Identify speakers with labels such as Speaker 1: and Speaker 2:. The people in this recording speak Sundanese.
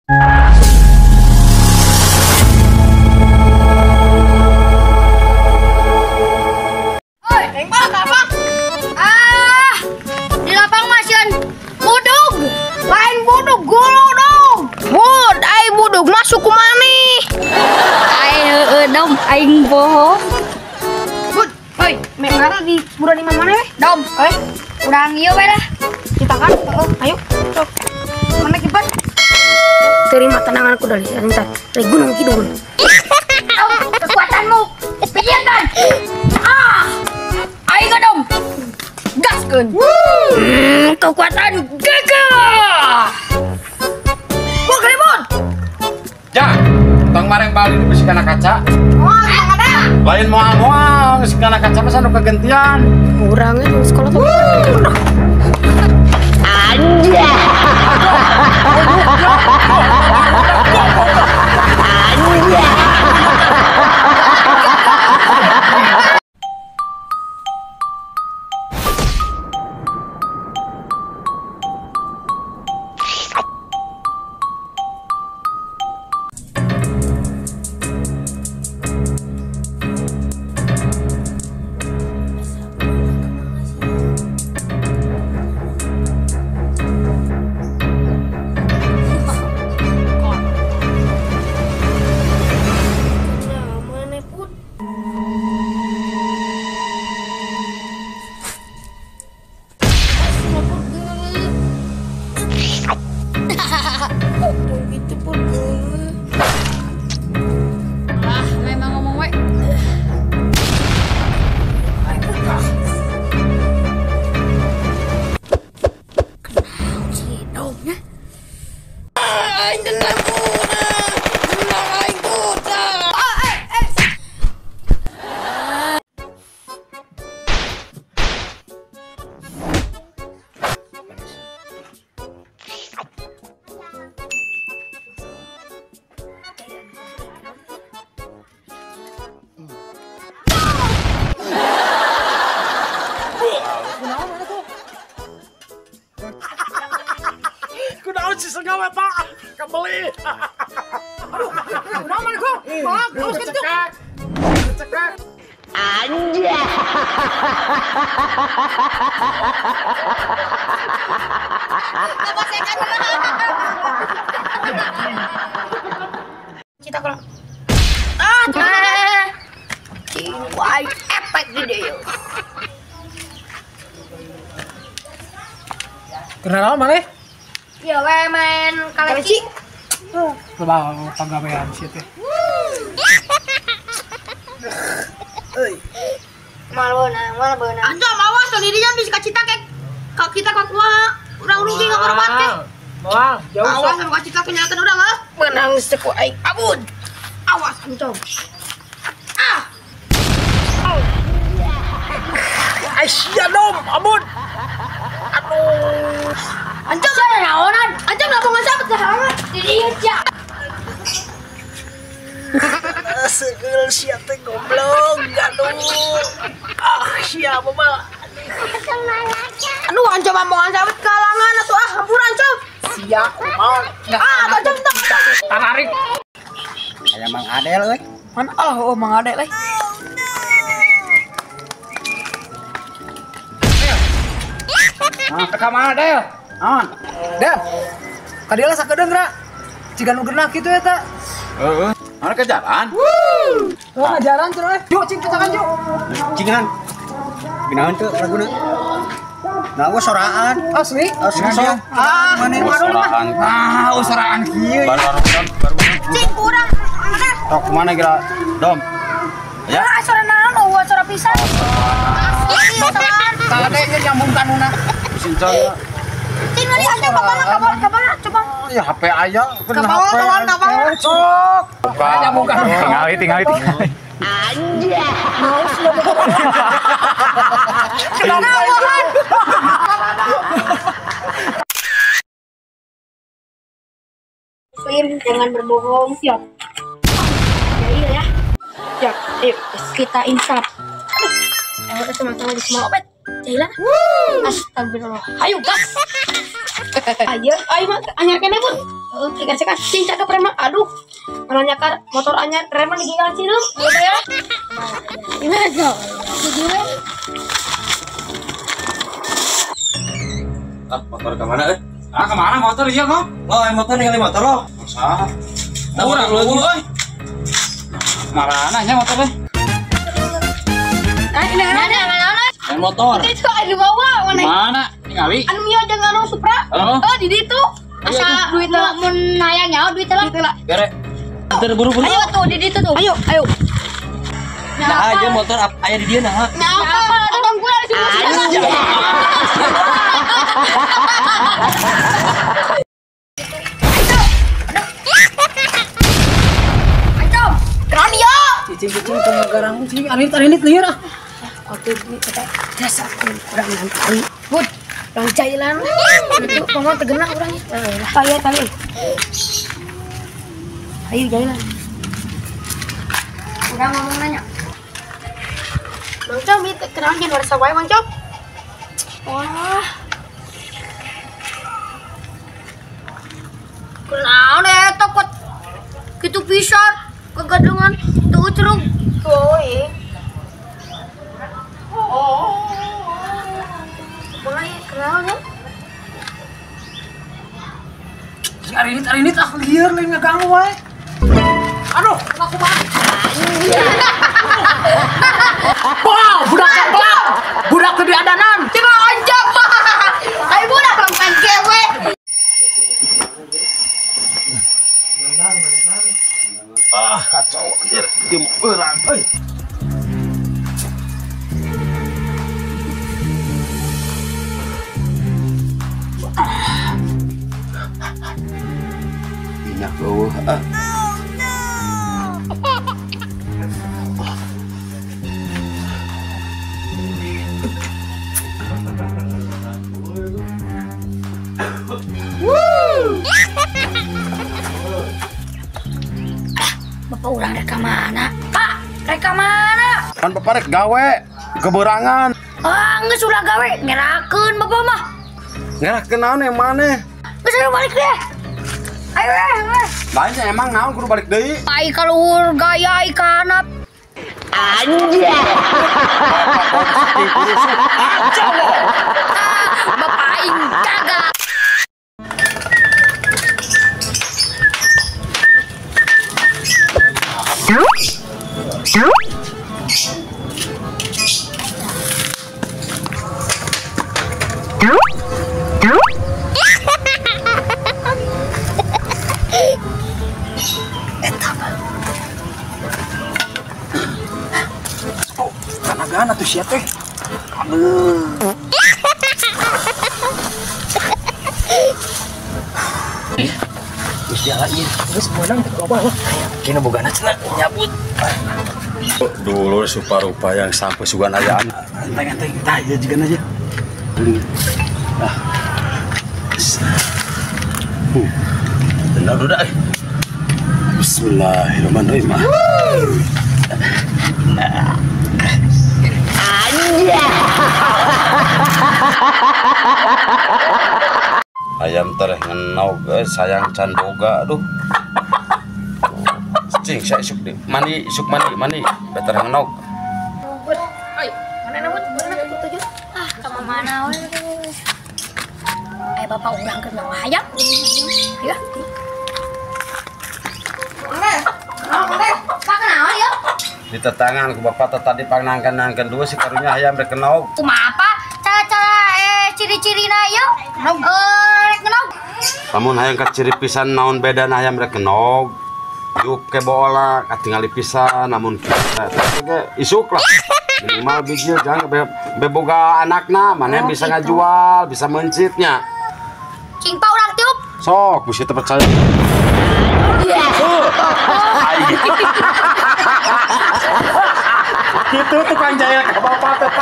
Speaker 1: Oi, neng apa? Ah, di lapang masieun budug. Lain budug guludug. Bud, ai budug masuk ku maneh.
Speaker 2: Ai heueuh dom aing bohong.
Speaker 1: Bud, oi, memang di buruan di mana weh?
Speaker 2: Dom,
Speaker 1: oi,
Speaker 2: urang ieu we lah.
Speaker 1: Kita kan, ayo, sok. Mana kipat? Terima tenanganku dari entar dari Gunung Kidul.
Speaker 2: Kekuatanmu, pikirkan. Ah, aing dom. Gaskeun. Kekuatan gagah.
Speaker 1: Bud, ribut.
Speaker 3: Ja, tong mareng bali di besi kana kaca.
Speaker 1: Moal ada.
Speaker 3: Lain moal-moal geus kana kaca mah anu kagentian.
Speaker 1: Urangnya di sekolah tuh.
Speaker 2: Anjay. Ah, memang ngomong we. Kenal si domnya.
Speaker 1: Aing tenang tenang aing buta.
Speaker 3: Kunaon sih sengawe Pak? Kebeli.
Speaker 1: Aduh, kunaon maneh gua? Maaf, awas kitu.
Speaker 3: Cekak.
Speaker 2: Anjay.
Speaker 1: Cita kalau. Ah, cing, efek gede yo.
Speaker 4: Kenal maneh?
Speaker 1: Ya we main kaleci.
Speaker 4: Coba pagawean sih teh.
Speaker 1: Euy. Mal beunang, mal beunang. Anjom awas tadi dia bisa kacita kek. Ka kita ka kumaha? Urang rugi ka korban kek.
Speaker 4: Moal, jauh.
Speaker 1: Awas sama kacita kenyalakan urang ah. Beunang seku aing abun. Awas anjom. Ah.
Speaker 4: Aisyah dom, abun. Aduh.
Speaker 1: Anjom ada naonan. Anjom lah mau ngasap ke hangat. Di dieu.
Speaker 4: Segel sia teh goblok, aduh. Ah, sia mah.
Speaker 1: Aduh, anjom mau ngasap kalangan atuh ah, hampura anjom.
Speaker 4: Sia kumaha.
Speaker 1: Ah, anjom tong.
Speaker 4: Tanarik.
Speaker 5: Aya Mang Adel euy.
Speaker 1: Man Allah, oh Mang Adel euy.
Speaker 3: Ah, ka mana Del?
Speaker 5: Naon?
Speaker 4: Del. Ka dieu lah sakedeung ra. Ciga nu geunah kitu eta.
Speaker 3: Heeh. Mana ke jalan?
Speaker 4: Oh, ngajaran cenah euy. Yuk cing kita kan yuk.
Speaker 5: Cingan. Ginaon teu laguna? Nah, gua soraan.
Speaker 4: Asli?
Speaker 5: Asli sok.
Speaker 4: Ah,
Speaker 5: mana
Speaker 3: soraan.
Speaker 4: Ah, soraan kieu.
Speaker 3: Baru.
Speaker 1: Cing kurang.
Speaker 3: Tok mana kira? Dom. Ya.
Speaker 1: Ah, sora naon eueuh sora pisan. Asli soraan.
Speaker 4: Tade nyambung kanuna.
Speaker 3: Sincon.
Speaker 1: Cing ali anjing kabal coba.
Speaker 3: Ya HP aya,
Speaker 1: kena HP. Kabal.
Speaker 3: Sok.
Speaker 4: Nyambung kanuna.
Speaker 6: Tinggali.
Speaker 2: Anjay.
Speaker 4: Mau Kenapa itu?
Speaker 2: Muslim jangan berbohong. Siap. Ya iya ya. Siap. Ayo kita insaf. Aduh, aku sama-sama di semua obat. Jalan. Astagfirullah. Ayo gas. Ayo, ayo anyar kene pun. Heeh, gesekan cing cakep preman. Aduh. Mana nyakar motor anyar preman ditinggal sireum gitu ya. Gimana tuh?
Speaker 3: Ah, motor ke mana eh? Ah, kemana motor iya kok?
Speaker 5: Lo yang motor ningali motor lo.
Speaker 3: Masa? Nah, urang lu euy. Marana nya motor teh.
Speaker 2: Ah, ini mana?
Speaker 3: Yang motor.
Speaker 1: Itu aya di bawah mana?
Speaker 3: Mana? Ningali.
Speaker 1: Anu mio jeung anu Supra. Oh, di ditu. Asa duit mun hayang nyawa duit lah.
Speaker 3: Gere. Terburu-buru.
Speaker 1: Ayo tuh di ditu tuh.
Speaker 2: Ayo, ayo.
Speaker 5: Nah, aja motor aya di dia nah.
Speaker 1: Nah, apa? Otong gua di sini. Ancom, keren ya.
Speaker 4: Cicing-cicing tong garang cicing arit-arit lieur ah.
Speaker 2: Oke, ini kita dasar kurang nantari. Bud, urang jailan. Itu pamon tegenak urangnya. Ayo, ayo. Ayo jailan.
Speaker 1: Urang ngomong nanya.
Speaker 2: Mang Cop, itu kenal jeung warsa wae Mang Cop. Wah.
Speaker 1: Kunaon eta kot kitu pisan kegadengan teu ucrug.
Speaker 2: Tuh, oh. Mulai kenal ya?
Speaker 4: Cicing arit-arit ah lieur lain ngaganggu wae. Aduh, aku mah. Wow, budak coklat. Budak teu diadanan.
Speaker 1: Coba anjam. Ayo budak perempuan cewek.
Speaker 3: Ah, kacau anjir. Ieu urang euy. Minyak eueuh ah.
Speaker 1: Bapak urang rek ka mana? Pak, rek ka mana?
Speaker 3: Kan bapak rek gawe keberangan.
Speaker 1: Ah, geus ulah gawe, ngerakeun bapak mah.
Speaker 3: Ngerakeun naon yang mana?
Speaker 1: Geus ayo balik deh. Ayo eh.
Speaker 3: Lain emang naon kudu balik deui.
Speaker 1: Ai kaluhur gaya ai kanap. Anjir. Bapak aing kagak.
Speaker 4: Oh, tanagana tuh sia teh. Aduh.
Speaker 5: Geus jalan ieu. Geus meunang teh loba lah. Kena bogana cenah nyabut.
Speaker 3: Dulu rupa-rupa yang sampai sugan ayaan.
Speaker 5: Enteng-enteng tah ieu jigan aja.
Speaker 3: Ah. Tenang dudak. Bismillahirrahmanirrahim. Ayam tereh ngenog sayang can boga aduh. Cing saya isuk di mandi isuk mandi mandi beter ngenog.
Speaker 2: Oi, mana nabut? Mana tujuh?
Speaker 1: Ah, ka mana we? Ai bapak urang keur mawa hayam. Ayo. Pak kenaon ya?
Speaker 3: Di tetangan ku bapak tadi pangnangkan-nangkan dua si karunya hayam rek kenog.
Speaker 1: Kumaha apa? Cara-cara ciri-cirina ieu? Rek kenog.
Speaker 3: Lamun hayang kaciri pisan naon bedana hayam rek kenog. Yup ke bola katingali pisan namun kita ge isuk lah. Minimal bijil jangan beboga anakna mana oh, bisa gitu. Ngajual, bisa mencitnya.
Speaker 1: Cing pa urang tiup.
Speaker 3: Sok bisa terpercaya. Itu tukang jahil ke bapak teh.